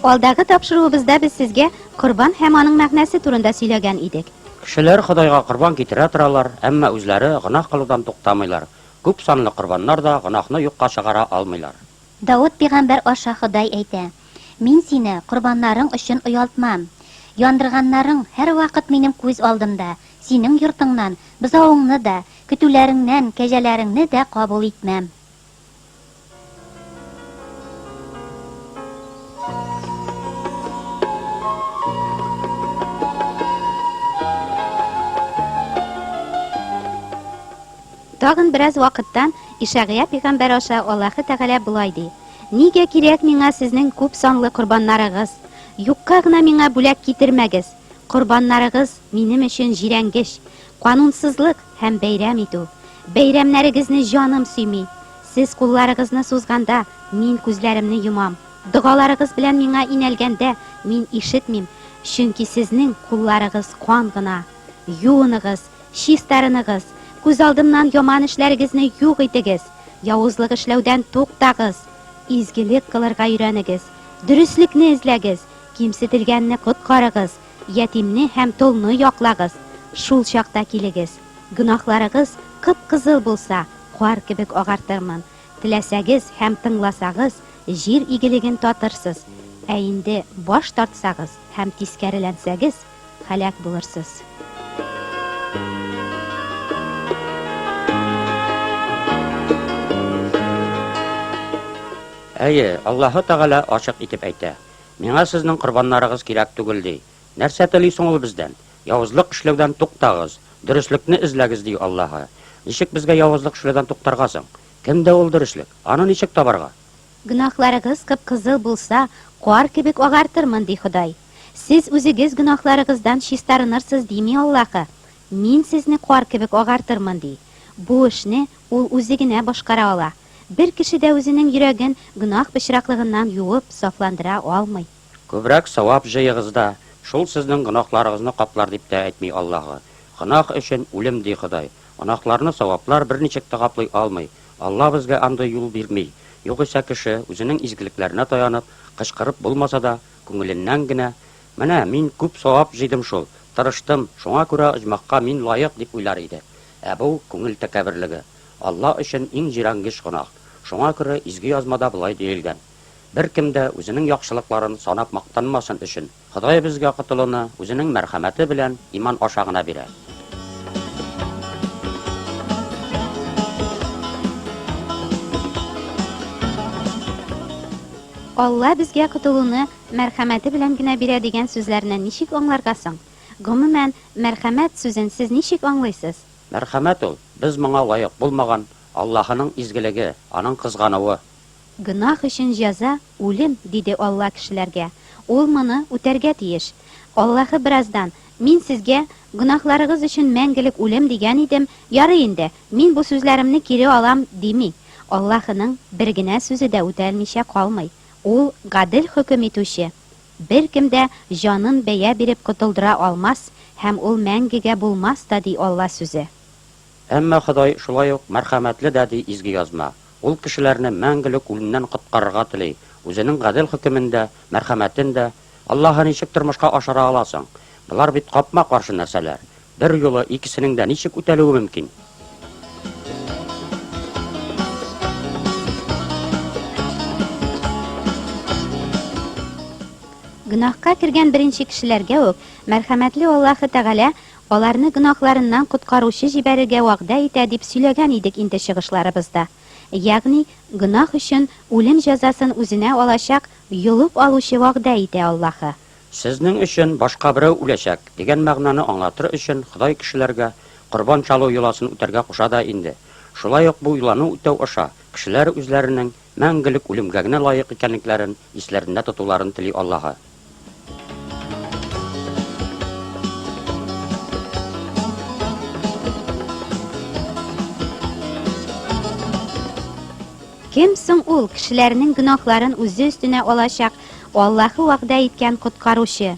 Алдагы тапшыруыбызда без сезгә корбан һәм аның мәгънәсе турында сөйләгән идек. Кешеләр Ходайга корбан китерә торалар, әмма үзләре гөнаһ кылудан туктамыйлар. Күп санлы корбаннар да гөнаһны юкка чыгара алмыйлар. Давыт пигамбәр аша Ходай әйтә, Мин сине корбаннарың өчен оялтмам. Яндырганнарың һәрвакыт минем күз алдымда, синең йортыңнан бозавыңны да, көтүләреңнән кәҗәләреңне дә кабул итмәм. Тагын бераз вакыттан Ишагыя пигамбәр аша Аллаһы Тәгалә болай ди, Нигә кирәк миңа сезнең күп санлы корбаннарыгыз? Юкка гына миңа бүләк китермәгез. Корбаннарыгыз минем өчен җирәнгеч, канунсызлык һәм бәйрәм итү. Бәйрәмнәрегезне җаным сөйми. Сез кулларыгызны сузганда, мин күзләремне йомам. Догаларыгыз белән миңа инәлгәндә, мин ишетмим, чөнки сезнең кулларыгыз кан гына. Юыныгыз, чистарыныгыз, күз алдымнан яман эшләрегезне юк итегез, явызлык эшләүдән туктагыз, изгелек кылырга өйрәнегез, дөреслекне эзләгез, кимсетелгәнне коткарыгыз, ятимне һәм толны яклагыз, шул чакта килегез. Гөнаһларыгыз кып-кызыл булса, кар кебек агартырмын. Теләсәгез һәм тыңласагыз, җир игелеген татырсыз, ә инде баш тартсагыз һәм тискәреләнсәгез, һәлак булырсыз. Әйе, Аллаһы Тәгалә ачык итеп әйтә, Миңа сезнең корбаннарыгыз кирәк түгел, ди. Нәрсә тели соң ул бездән? Явызлык эшләүдән туктагыз, дөреслекне эзләгез, ди Аллаһы. Ничек безгә явызлык эшләүдән туктарга соң? Кемдә ул дөреслек? Аны ничек табарга? Гөнаһларыгыз кып-кызыл булса, кар кебек агартырмын, ди Ходай. Сез үзегез гөнаһларыгыздан чистарынырсыз, дими Аллаһы. Мин сезне кар кебек агартырмын, ди. Бу эшне Ул үзе генә башкара ала. Бер кеше дә үзенең йөрәген гөнаһ пычраклыгыннан юып, сафландыра алмый. Күбрәк савап җыегыз да, шул сезнең гөнаһларыгызны каплар, дип тә әйтми Аллаһы. Гөнаһ өчен үлем, ди Ходай. Гөнаһларны саваплар берничек тә каплый алмый. Алла безгә андый юл бирми. Югыйсә кеше, үзенең изгелекләренә таянып, кычкырып булмаса да, күңеленнән генә, Менә, мин күп савап җыйдым шул, тырыштым, шуңа күрә оҗмахка мин лаек, дип уйлар иде. Ә бу, күңел тәкәбберлеге. Алла өчен иң җирәнгеч гөнаһ. Шуңа күрә Изге Язмада болай диелгән, Беркем дә үзенең яхшылыкларын санап мактанмасын өчен, Ходай безгә котылуны үзенең мәрхәмәте белән иман аша гына бирә. Алла безгә котылуны мәрхәмәте белән генә бирә дигән сүзләрне ничек аңларга соң? Гомумән, мәрхәмәт сүзен сез ничек аңлыйсыз? Мәрхәмәт ул, без моңа лаек булмаган Аллаһының изгелеге, аның кызгануы. Гөнаһ өчен җәза, үлем, диде Алла кешеләргә. Ул моны үтәргә тиеш. Аллаһы бераздан, Мин сезгә, гөнаһларыгыз өчен мәңгелек үлем дигән идем, ярый инде, мин бу сүзләремне кире алам, дими. Аллаһының бер генә сүзе дә үтәлмичә калмый. Ул, гадел хөкем итүче. Беркем дә җанын бәя биреп котылдыра алмас һәм ул мәңгегә булмас та, ди Алла сүзе. Әмма Ходай шулай ук мәрхәмәтле дә, ди Изге Язма. Ул кешеләрне мәңгелек үлемнән коткарырга тели, үзенең гадел хөкемен дә, мәрхәмәтен дә Аллаһы ничек тормышка ашыра ала соң? Болар бит капма-каршы нәрсәләр. Берьюлы икесенең дә ничек үтәлүе мөмкин? Гөнаһка кергән беренче кешеләргә үк мәрхәмәтле Аллаһы Тәгалә аларны гөнаһларыннан коткаручы җибәрергә вәгъдә итә дип сөйләгән идек инде чыгышларыбызда. Ягъни, гөнаһ өчен үлем җәзасын үзенә алачак йолып алучы вәгъдә итә Аллаһы. Сезнең өчен башка берәү үләчәк, дигән мәгънәне аңлатыр өчен Ходай кешеләргә корбан чалу йоласын үтәргә куша да инде. Шулай ук бу йоланы үтәү аша кешеләр үзләренең мәңгелек үлемгә генә лаек икәнлекләрен исләрендә тотуларын тели Аллаһы. Кем соң ул, кешеләрнең гөнаһларын үзе өстенә алачак Аллаһы вәгъдә иткән Коткаручы?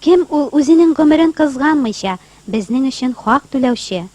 Кем ул, үзенең гомерен кызганмыйча, безнең өчен хак түләүче?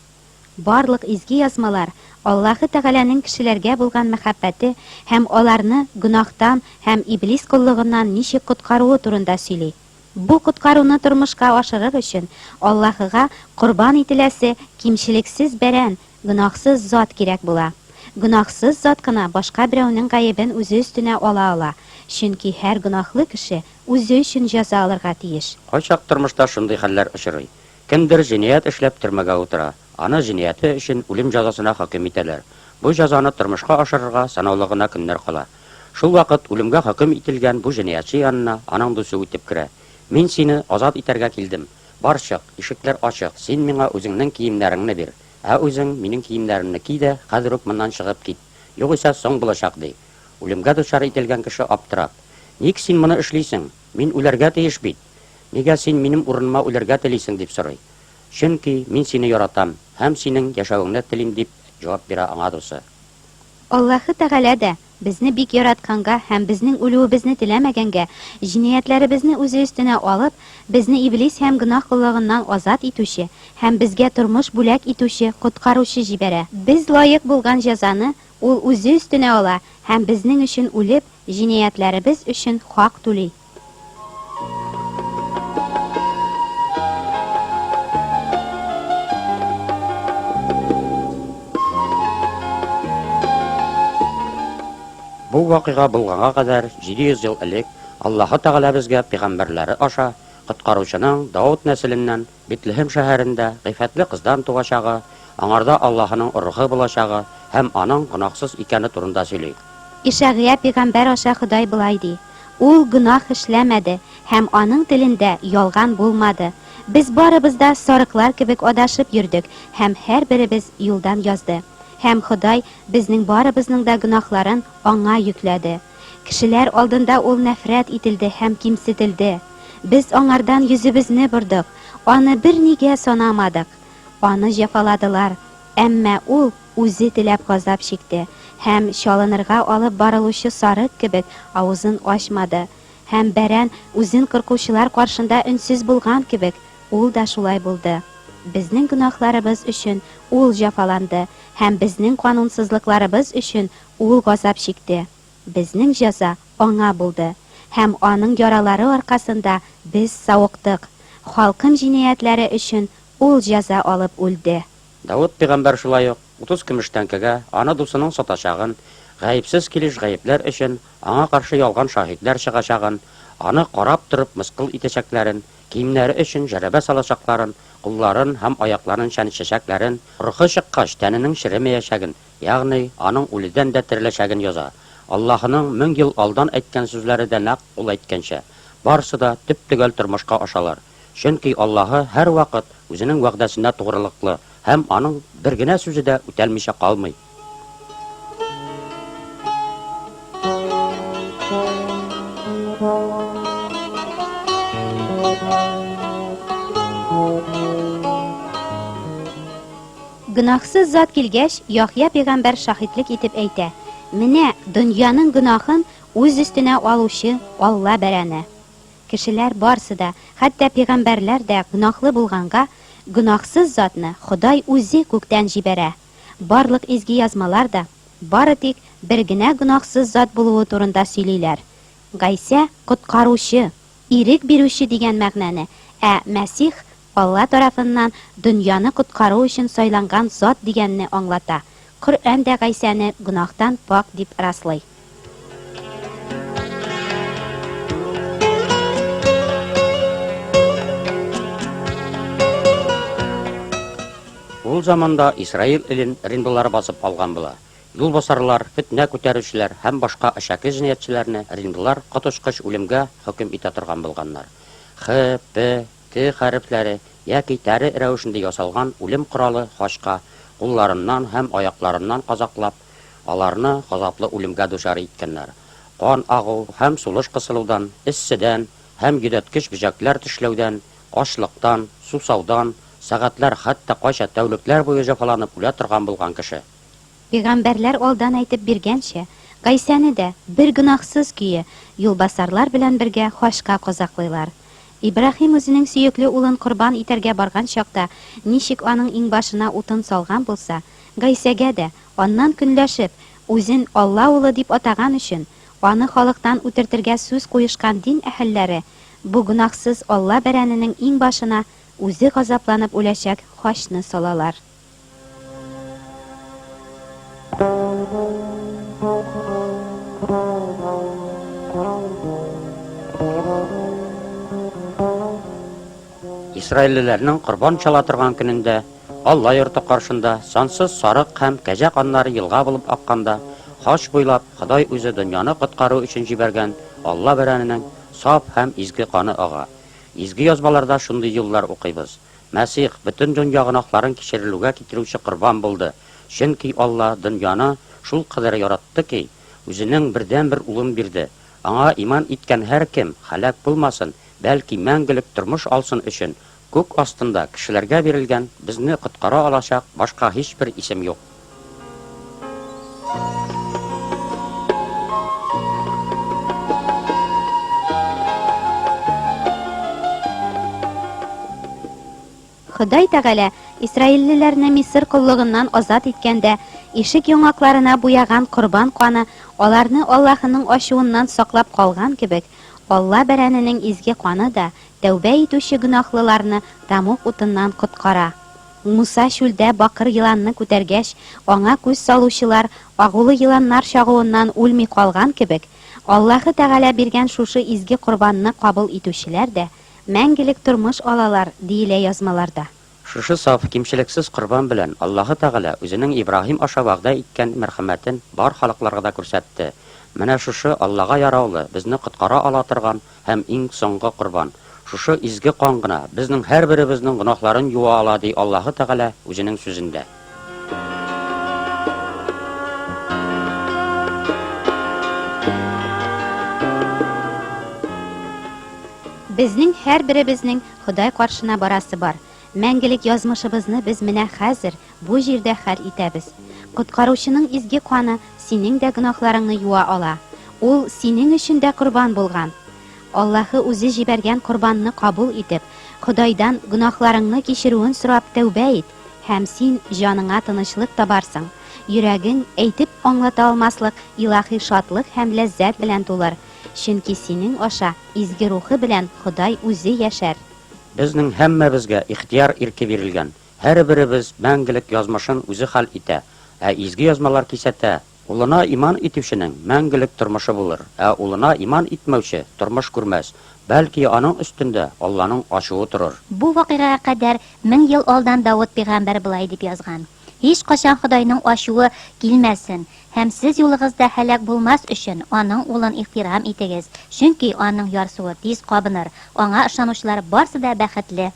Барлык Изге Язмалар Аллаһы Тәгаләнең кешеләргә булган мәхәббәте һәм аларны гөнаһтан һәм Иблис коллыгыннан ничек коткаруы турында сөйли. Бу коткаруны тормышка ашырыр өчен Аллаһыга корбан ителәсе кимчелексез бәрән, гөнаһсыз зат кирәк була. Гөнаһсыз зат кына башка берәүнең гаебен үзе өстенә ала ала, чөнки һәр гөнаһлы кеше үзе өчен җәза алырга тиеш. Кайчак тормышта шундый хәлләр очрый. Кемдер җинаять эшләп төрмәгә утыра, аны җинаяте өчен үлем җәзасына хөкем итәләр. Бу җәзаны тормышка ашырырга санаулы гына көннәр кала. Шул вакыт үлемгә хөкем ителгән бу җинаятьче янына аның дусы үтеп керә. Мин сине азат итәргә килдем. Бар чык, ишекләр ачык, син миңа үзеңнең киемнәреңне бир. Ә үзең минем киемнәремне ки дә, хәзер үк моннан чыгып кит. Югыйсә соң булачак, ди. Үлемгә дучар ителгән кеше аптырап. Ник син моны эшлисең? Мин үләргә тиеш бит! Нигә син минем урыныма үләргә телисең? дип сорый. Чөнки мин сине яратам һәм синең яшәвеңне телим, дип җавап бирә аңа дусы. Аллаһы Тәгалә дә, безне бик яратканга һәм безнең үлүебезне теләмәгәнгә, җинаятьләребезне үзе өстенә алып, безне Иблис һәм гөнаһ коллыгыннан азат итүче һәм безгә тормыш бүләк итүче Коткаручы җибәрә. Без лаек булган җәзаны Ул үзе өстенә ала һәм безнең өчен үлеп, җинаятьләребез өчен хак түли. Бу вакыйга булганга кадәр 700 ел элек Аллаһы Тәгалә безгә пәйгамбәрләре аша Коткаручының Давыт нәселеннән Бетлеһем шәһәрендә гыйффәтле кыздан туачагы, аңарда Аллаһының Рухы булачагы һәм аның гөнаһсыз икәне турында сөйли. Ишәгыя пәйгамбәр аша Ходай болай ди, Ул гөнаһ эшләмәде, һәм аның телендә ялган булмады. Без барыбыз да сарыклар кебек адашып йөрдек, һәм һәрберебез юлдан язды. Һәм Ходай безнең барыбызның да гөнаһларын аңа йөкләде. Кешеләр алдында ул нәфрәт ителде һәм кимсетелде. Без аңардан йөзебезне бордык, аны бернигә санамадык. Аны җәфаладылар, әмма ул үзе теләп газап чикте һәм чалынырга алып барылучы сарык кебек авызын ачмады. Һәм бәрән үзен кыркучылар каршында өнсез булган кебек, ул да шулай булды. Безнең гөнаһларыбыз өчен ул җәфаланды һәм безнең канунсызлыкларыбыз өчен ул газап чикте. Безнең җәза аңа булды, һәм аның яралары аркасында без савыктык. Халкым җинаятьләре өчен ул җәза алып үлде. Давыт пәйгамбәр шулай ук 30 көмеш тәңкәгә аны дусының сатачагын, гаепсез килеш гаепләр өчен аңа каршы ялган шаһитләр чыгачагын, аны карап торып мыскыл итәчәкләрен, киемнәре өчен жәрәбә салачакларын, кулларын һәм аякларын чәнечәчәкләрен, рухы чыккач тәненең черемәячәген, ягъни аның үледән дә тереләчәген яза. Аллаһының 1000 ел алдан әйткән сүзләре дә нәкъ ул әйткәнчә, барысы да төп-төгәл тормышка ашалар. Чөнки Аллаһы һәрвакыт үзенең вәгъдәсенә тугрылыклы һәм аның бер генә сүзе дә үтәлмичә калмый. Гөнаһсыз зат килгәч, Яхъя пәйгамбәр шаһитлек итеп әйтә: Менә дөньяның гөнаһын үз өстенә алучы Алла бәрәне. Кешеләр барсы да, хәтта пәйгамбәрләр дә гөнаһлы булганга, гөнаһсыз затны Ходай үзе күктән җибәрә. Барлык изге язмалар да бары тик бер генә гөнаһсыз зат булуы турында сөйлиләр. Гайсә коткаручы, ирек бирүче дигән мәгънәне, ә Мәсих Алла тарафыннан дөньяны коткару өчен сайланган зат дигәнне аңлата. Коръән дә Гайсәне гөнаһтан пакь дип раслый. Ул заманда Исраил илен римлылар басып алган була. Юлбасарлар, фетнә күтәрүчеләр һәм башка әшәке җинаятьчеләрне римлылар коточкыч үлемгә хөкем итә торган булганнар. Х, П, Т хәрефләре яки тәре рәвешендә ясалган үлем коралы хачка кулларыннан һәм аякларыннан казаклап, аларны газаплы үлемгә дучар иткәннәр. Кан агу һәм сулыш кысылудан, эсседән һәм йөдәткеч бөҗәкләр тешләүдән, ачлыктан, сусаудан, сәгатьләр, хәтта кайча тәүлекләр буе җәфаланып үлә торган булган кеше. Пәйгамбәрләр алдан әйтеп биргәнчә, Гайсәне дә, бер гөнаһсыз көе, юлбасарлар белән бергә хачка казаклыйлар. Ибраһим үзенең сөекле улын корбан итәргә барган чакта ничек аның иңбашына утын салган булса, Гайсәгә дә, аннан көнләшеп, үзен Алла улы дип атаган өчен, аны халыктан үтертергә сүз куешкан дин әһелләре бу гөнаһсыз Алла бәрәненең иңбашына үзе газапланып үләчәк хачны салалар. Исраиллеләрнең корбан чала торган көнендә, Алла йорты каршында сансыз сарык һәм кәҗә каннары елга булып акканда, хач буйлап Ходай үзе дөньяны коткару өчен җибәргән Алла бәрәненең саф һәм изге каны ага. Изге Язмаларда шундый юллар укыйбыз, Мәсих бөтен дөнья гөнаһларын кичерелүгә китерүче корбан булды, чөнки Алла дөньяны шулкадәр яратты ки, Үзенең бердәнбер Улын бирде, Аңа иман иткән һәркем һәлак булмасын, бәлки мәңгелек тормыш алсын өчен, күк астында кешеләргә бирелгән безне коткара алачак башка һичбер исем юк. Ходай Тәгалә исраиллеләрне Мисыр коллыгыннан азат иткәндә, ишек яңакларына буяган корбан каны аларны Аллаһының ачуыннан саклап калган кебек, Алла бәрәненең изге каны да тәүбә итүче гөнаһлыларны тәмуг утыннан коткара. Муса чүлдә бакыр еланны күтәргәч, аңа күз салучылар агулы еланнар чагуыннан үлми калган кебек, Аллаһы Тәгалә биргән шушы изге корбанны кабул итүчеләр дә мәңгелек тормыш алалар, диелә Язмаларда. Шушы саф, кимчелексез корбан белән Аллаһы Тәгалә үзенең Ибраһим аша вәгъдә иткән мәрхәмәтен бар халыкларга да күрсәтте. Менә шушы Аллага яраулы, безне коткара ала торган һәм иң соңгы корбан. Шушы изге кан гына безнең һәрберебезнең гөнаһларын юа ала, ди Аллаһы Тәгалә үзенең Сүзендә. Безнең һәрберебезнең Ходай каршына барасы бар. Мәңгелек язмышыбызны без менә хәзер, бу җирдә хәл итәбез. Коткаручының изге каны синең дә гөнаһларыңны юа ала. Ул синең өчен дә корбан булган. Аллаһы үзе җибәргән корбанны кабул итеп, Ходайдан гөнаһларыңны кичерүен сорап тәүбә ит, һәм син җаныңа тынычлык табарсың, йөрәгең әйтеп аңлата алмаслык илаһи шатлык һәм ләззәт белән тулыр, чөнки синең аша Изге Рухы белән Ходай үзе яшәр. Безнең һәммәбезгә ихтыяр ирке бирелгән. Һәрберебез мәңгелек язмышын үзе хәл итә. Ә Изге Язмалар кисәтә, Улына иман итүченең мәңгелек тормышы булыр, ә Улына иман итмәүче тормыш күрмәс, бәлки аның өстендә Алланың ачуы торыр. Бу вакыйгага кадәр 1000 ел алдан Давыт пигамбәр болай дип язган, Һичкайчан Ходайның ачуы килмәсен, һәм сез юлыгызда һәлак булмас өчен, Аның Улын ихтирам итегез, чөнки Аның ярсуы тиз кабыныр, Аңа ышанучылар барсы да бәхетле.